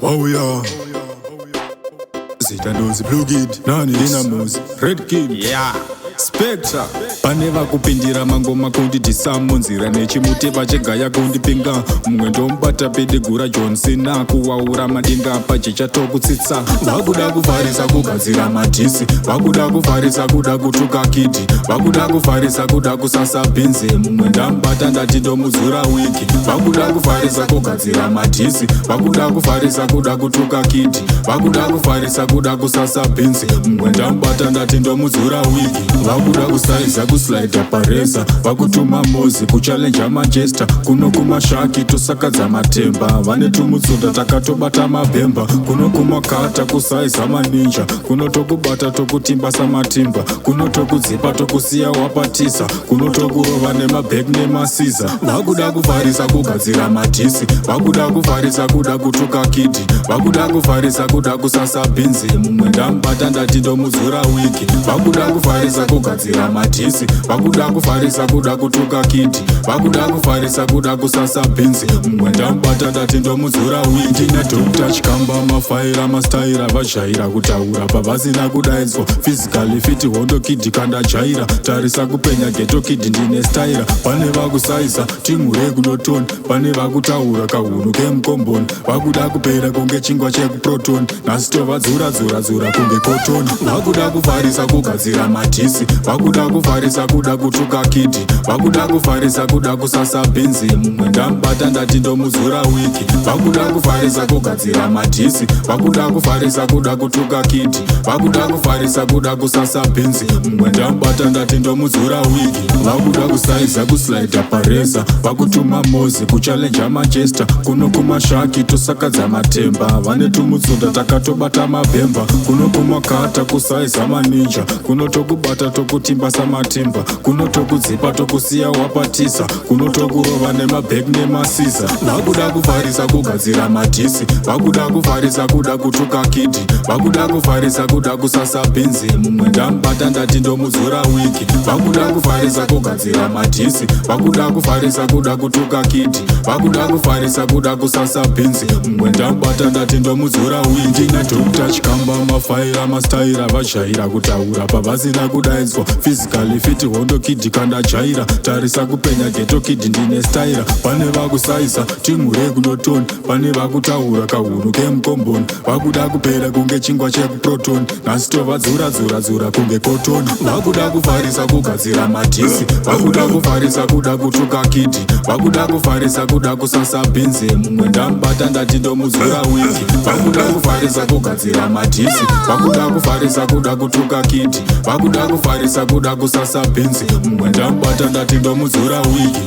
Wauya zita ndozi Blue Kid, nani Dynamos, Red Kid, Yeah. Spectra. Pane vakupindira mangoma kundidhisa munzira nechimuti, vachigaya kundipinga. Mumwe ndomubata pidigura John Cena, kuwaura madinga pajecha tokutsitsa. Vakuda kufarisa kugadzira madiss, vakuda kufarisa kuda kutuka Kid, vakuda kufarisa kuda kusasa bhinzi. Mumwe ndamubata, ndati ndomudzura wigi. Vakuda kufarisa kugadzira madiss, vakuda kufarisa kuda kutuka Kid, vakuda kufarisa kuda kusasa bhinzi. Mumwe ndamubata, ndati ndomudzura wigi. Vakuda kusaiza kuslida pareza, vakutuma mozi kuchallenja Manchester. Kuno kumashaki tosakadza matemba, vane tumutsunda takatobata mabhemba. Kuno kumakata kusaiza maninja, kuno tokubata tokutimba samatimba, kuno tokudzipa tokusiya wapatisa, kuno tokurova nemabhek nemasiza. Vakuda kufarisa kugadzira madiss, vakuda kufarisa kuda kutuka Kid, vakuda kufarisa kuda kusasa bhinzi. Mumwe ndamubata, ndati ndomudzura wigi. Vakuda kufarisa kugadzira madiss, vakuda kufarisa kuda kutuka Kid, vakuda kufarisa kuda kusasa bhinzi. Mumwe ndamubata, ndati ndomudzura wigi. Ndina Dr Chikamba, mafaira mastaira, vazhaira kutaura pavasina kudaidzwa. Physically fit, hondo Kid kandajaira, tarisa kupenya ghetto kid, ndine staira. Pane vakusaisa timu rekunotoni, pane vakutaura kahunhu kemukomboni, vakuda kupera kunge chingwa chekuproton. Nhasi tovadzura dzura dzura kunge kotoni. Vakuda kufarisa kugadzira madiss, vakuda kufarisa kuda kutuka Kid, vakuda kufarisa kuda kusasa bhinzi. Mumwe ndamubata, ndati ndomudzura wigi. Vakuda kufarisa kugadzira madiss, vakuda kufarisa kuda kutuka Kid, vakuda kufarisa kuda kusasa bhinzi. Mumwe ndamubata, ndati ndomudzura wigi. Vakuda kusaiza kuslida pareza, vakutuma mozi kuchallenja Manchester. Kuno kumashaki tosakadza matemba, vane tumutsunda takatobata mabhemba. Kuno kumakata kusaiza maninja, kuno tokubata tokutimba samatimba, kuno tokudzipa tokusiya wapatisa, kuno tokurova nemabhek nemasiza. Vakuda kufarisa kugadzira madiss, vakuda kufarisa kuda kutuka Kid, vakuda kufarisa kuda kusasa bhinzi. Mumwe ndamubata, ndati ndomudzura wigi. Vakuda kufarisa kugadzira madiss, vakuda kufarisa kuda kutuka Kid, vakuda kufarisa kuda kusasa bhinzi. Mumwe ndamubata, ndati ndomudzura wigi. Ndina Dr Chikamba, mafaira mastaira, vazhaira kutaura pavasina kudaidzwa. Physically fit, hondo Kid kandajaira, tarisa kupenya ghetto kid, ndine staira. Pane vakusaisa timu rekunotoni, pane vakutaura kahunhu kemukomboni, vakuda kupera kunge chingwa chekuproton. Nhasi tovadzura dzura dzura kunge kotoni. Vakuda kufarisa kugadzira madiss, vakuda kufarisa kuda kutuka Kid, vakuda kufarisa kuda kusasa bhinzi. Mumwe ndamubata, ndati ndomudzura wigi. Vakuda kufarisa kugadzira madiss, vakuda kufarisa kuda kutuka Kid, vakuda kufarisa kuda kusasa bhinzi. Mumwe ndamubata, ndati ndomudzura wigi.